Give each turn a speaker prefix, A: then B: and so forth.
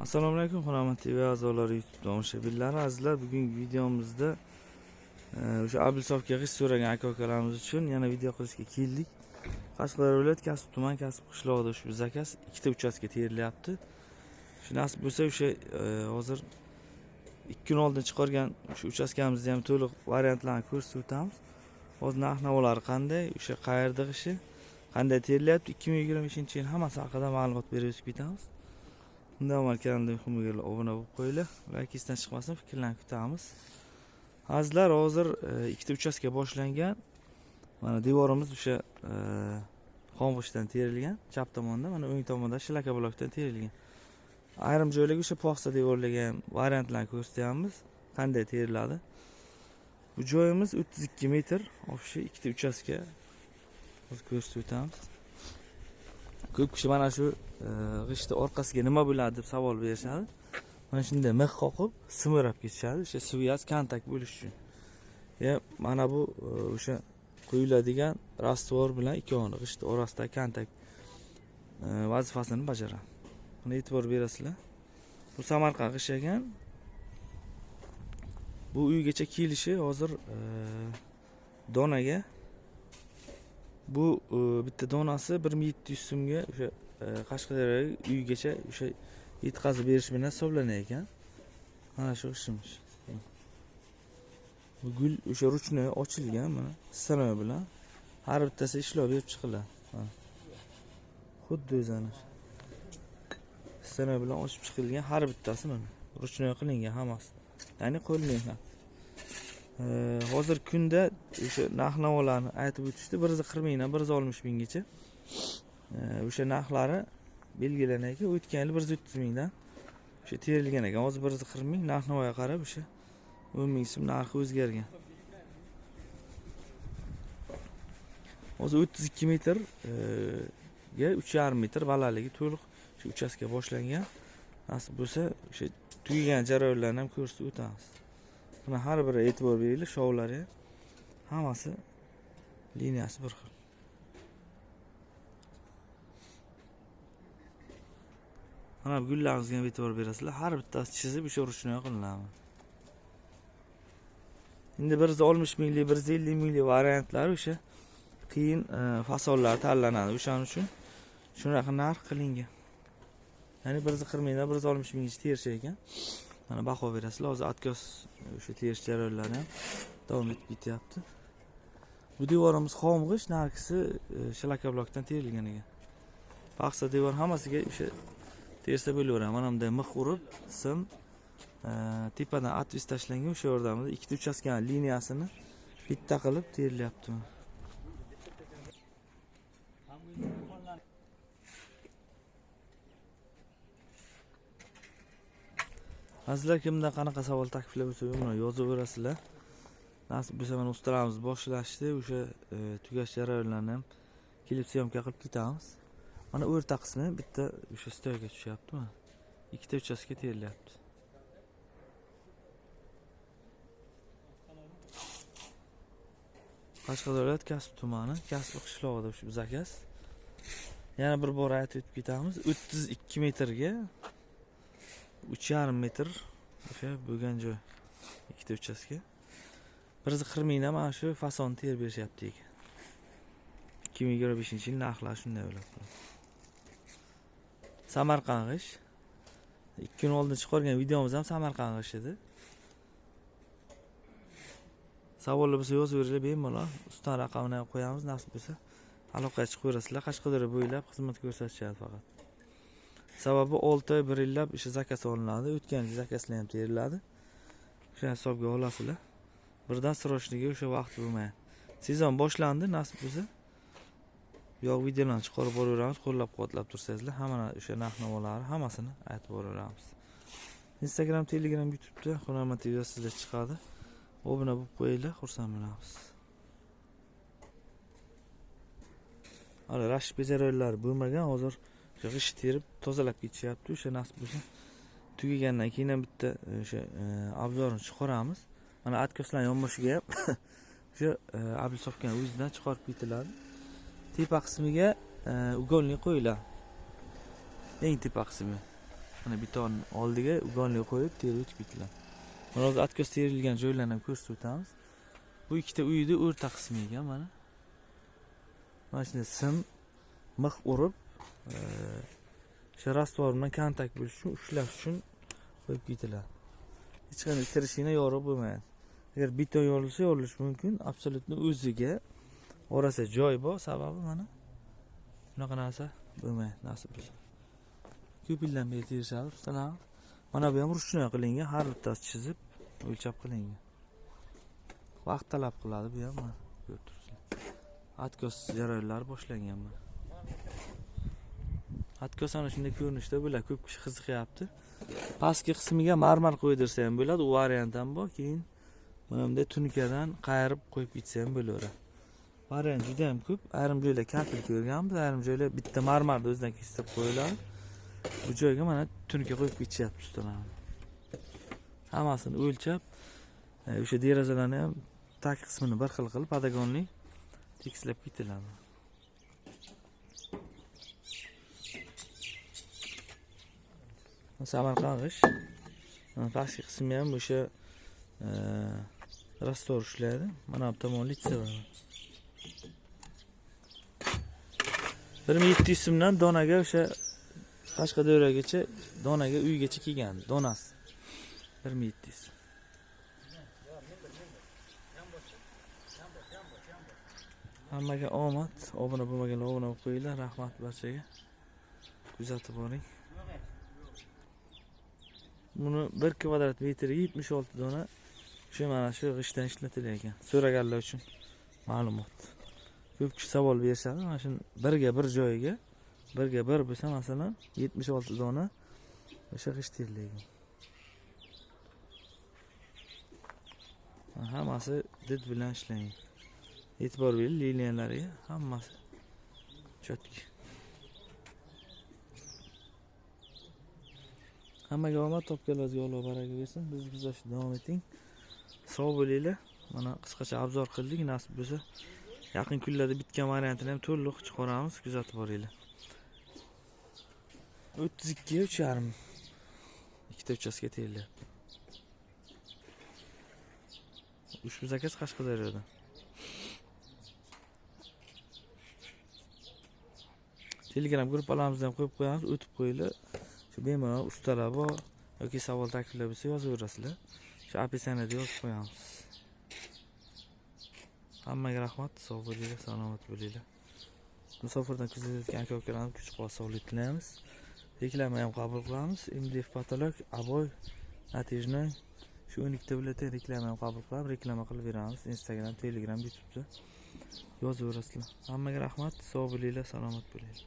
A: Assalomu alaykum Hunarmand TV a'zolari, YouTube tomoshabinlari, azizlar. Bugungi videomizda o'sha Abilsovga g'isht so'ragan aka ukalarimiz uchun yana video qilishga keldik. Qashqadaryo viloyati Kasb tuman Kasb qishlog'ida ushbu zakaz ikkita uchastka terilyapti. Shu nasib bo'lsa o'sha hozir 2 kun oldin chiqargan o'sha uchastkamizni ham to'liq variantlarini ko'rsatib o'tamiz. Hozir narx-navolari qanday, o'sha qayerda g'ishi, qanday terilyapti, 2025-yil hammasi haqida ma'lumot berib o'tib ketamiz. Undan avval kanalda muhim obuna bo'lib qo'yinglar. Like esdan chiqmasin, fikrlarni kutamiz. Azizlar, hozir ikkita uchastka boshlangan. Mana devorimiz o'sha xom g'ishtdan terilgan, chap tomonda, mana o'ng tomonda shlaka blokdan terilgan. Ayrim joylarga o'sha paxsa devorlarga ham variantlarni ko'rsatyapmiz, qanday teriladi. Bu joyimiz 32 metr, o'sha ikkita uchastka hozir ko'rsatib o'tamiz. Ko'p kishi mana shu g'ishtni orqasiga nima bo'ladi deb savol berishadi. Mana shunday mix qoqib, simirab ketishadi, o'sha sviyaz kontakt bo'lish uchun. Ya mana bu o'sha quyiladigan rastvor bilan ikkovini g'ishtni orasidagi kontakt vazifasini bajaradi. Buni e'tibor berasizlar. Bu Samarqand g'isht ekan. Bu uygacha kelishi hozir donaga bu bitta donasi 1700 so'mga o'sha Qashqadaryoga uygacha o'sha yetkazib berish bilan hisoblanar ekan. Mana shu ishimiz. Bu gul o'sha ruchnoy ochilgan mana stanok bilan har bittasi ishlov berib chiqiladi. Xuddi o'zini stanok bilan ochib chiqilgan har bittasi mana ruchnoy qilingan hammasi. Ya'ni qo'l mehnat. Hozir kunda o'sha narx-navolarni aytib o'tishdi. 140 mingdan 160 minggacha. O'sha narxlari belgilanar ekan. O'tgan yili 130 mingdan o'sha terilgan ekan. Hozir 140 ming narx-navoga qarab o'sha 10 ming so'm narxi o'zgargan. Hozir 32 metr ga 3,5 metr balandligi to'liq shu uchastka boshlangan. Nasib bo'lsa o'sha tugagan jarayonlarni ham ko'rsatib o'tamiz. Buni har biri e'tibor beringlar, shovlari hammasi liniyasi bir xil. Mana bu gullarimizga ham e'tibor berasizlar. Har bittasi chizib o'sha ruchnoy qilinadi. Endi 160 minglik, 150 minglik variantlari o'sha qiyin fasonlar tanlanadi. O'shaning uchun shunaqa narx qilingan. Ya'ni 140 mingdan 160 minggacha terish ekan. Mana baho berasizlar. Hozir atkos o'sha terish jarayonlari ham davom etib ketyapti. Bu devorimiz xom g'isht, narxi shlaka blokdan terilgan ekan. Paxsa devor hammasiga o'sha tersa bo'laveradi. Mana bunday mix urib, sim tepadan atvis tashlangan o'sha yordamida ikkita uchastkani liniyasini bitta qilib terilyapti. Azizlar, kimda qanaqa savol takliflar bo'lsa, bemalol yozaverasizlar. Nasib bo'lsa mana ustalarimiz boshlashdi, o'sha tugash jarayonlarini ham kelib syomka qilib ketamiz. Mana o'rta qismi bitta o'sha stoyga tushyapti mana. Ikkita uchastka terilyapti. Qashqadaryo viloyati Kasb tumani, Kasb qishlog'ida ushbu zakaz. Yana bir bor aytib o'tib ketamiz. 32 metrga 3,5 metr o'sha bo'lgan joy. Ikkita uchastka. 140 mingdan mana shu fason terib berishyapti ekan. 2025-yil narxlar shunday bo'ladi. Samarqand g'isht. 2 kun oldin chiqargan videomiz ham Samarqand g'isht edi. Savollar bo'lsa yozib beringlar bemalol. Ustan raqamini ham qo'yamiz, nasib bo'lsa aloqaga chiqib ko'rasizlar. Qashqadaryo bo'ylab xizmat ko'rsatishadi faqat. Sababi 6 oy 1 yillab o'sha zakaz olinadi. O'tgan yil zakazlar ham teriladi. O'sha hisobga olasizlar. Birdan siroshligi o'sha vaqt bo'lmaydi. Sezon boshlandi, nasib bo'lsa bu yoq videolarni chiqarib boraveramiz, qo'llab-quvvatlab tursangizlar, hamma o'sha narx-navolari hammasini aytib boraveramiz. Instagram, Telegram, YouTube'da Hunarmand TV sizlar chiqadi. Obuna bo'lib qo'yinglar, xursand bo'lamiz. Hali rashk jarayonlari bo'lmagan, hozir g'isht terib tozalab ketishyapti. O'sha nasib bo'lsa tugagandan keyin ham bitta o'sha obzorni chiqaramiz. Mana atkoslar yonboshiga ham o'sha abilsovkani o'zidan chiqarib ketiladi. Tepa qismiga ugolnik qo'yiladi. Eng tepa qismi. Mana beton oldiga ugonlik qo'yib terib o'tib ketiladi. Mana hozir откос terilgan joylarni ham ko'rsatib o'tamiz. Bu ikkita uyni o'rta qismi ekan mana. Mana shunday sim mix urib, o'sha rastvor bilan kontakt bo'lish uchun, ushlash uchun qo'yib ketiladi. Hech qanday tirishina yorug' bo'lmaydi. Agar beton yorilsa, yorilishi mumkin. Absolyutni o'ziga orasi joy bor, sababi mana bunaqa narsa bo'lmaydi, nasib bo'lsa. Ko'p yildan beri terishadi ustalar. Mana bu ham ruchnoy qilingan, har bittasi chizib, o'lchab qilingan. Vaqt talab qiladi bu ham, mana ko'rib turibsizlar. Откос jarayonlari boshlangan mana. Откос ana shunday ko'rinishda bo'ladi, ko'p kishi qiziqyapti. Pastki qismiga marmar qo'ydirsa ham bo'ladi, u variant ham bor. Keyin mana bunday tunkadan qayirib qo'yib ketsa ham bo'laveradi. Variant juda ham ko'p. Ayrim joylar kafel ko'rganmiz, ayrim joylar bitta marmarni o'zidan kestirib qo'yiladi. Bu joyga mana tunka qo'yib ketishyapti ustalar. Hammasini o'lchab, o'sha derazalarni ham tak qismini bir xil qilib, padagonli tekislab ketiladi. Samarqand g'isht. Pastki qismi ham o'sha rastor ushlaydi. Mana bu tomon litsa. 1700 so'mdan donaga o'sha Qashqadaryogacha donaga uygacha kelgan donasi. 1700. Hammaga omad. Obuna bo'lmaganlar obuna bo'lib qo'yinglar. Rahmat barchaga. Kuzatib boring. Buni 1 kvadrat metrga 76 dona shu mana shu g'ishtdan ishlatilar ekan. So'raganlar uchun ma'lumot. Ko'p kishi savol berishadi. Mana shu birga bir joyiga birga bir bo'lsa, masalan, 76 dona o'sha g'isht terilar ekan. Hammasi did bilan ishlangan. E'tibor bering, liniyalarga hammasi chotki. Hammaga omad, topganlaringizga Alloh baraka bersin. Bizni kuzatishda davom eting. Sog' bo'linglar. Mana qisqacha obzor qildik. Nasib bo'lsa, yaqin kunlarda bitgan variantini ham to'liq chiqaramiz, kuzatib boringlar. 32 3,5 ikkita uchastka terilyapti. Ushbu zakaz Qashqadaryoda. Telegram gruppalarimizda ham qo'yib qo'yamiz, o'tib qo'yinglar. Shu bemalol ustalar bor yoki savol takliflar bo'lsa yozaverasizlar. Shu opisaniyada yozib qo'yamiz. Hammaga rahmat, sog' bo'linglar, salomat bo'linglar. Musofirdan kuzatayotgan aka-ukalarimiz kuch-quvvat, sog'lik tilaymiz. Reklama ham qabul qilamiz. MDF patolog, aboy, natijnoy shu 12 ta viloyatda reklama ham qabul qilib, reklama qilib beramiz. Instagram, Telegram, YouTube'da yozaverasizlar. Hammaga rahmat, sog' bo'linglar, salomat bo'linglar.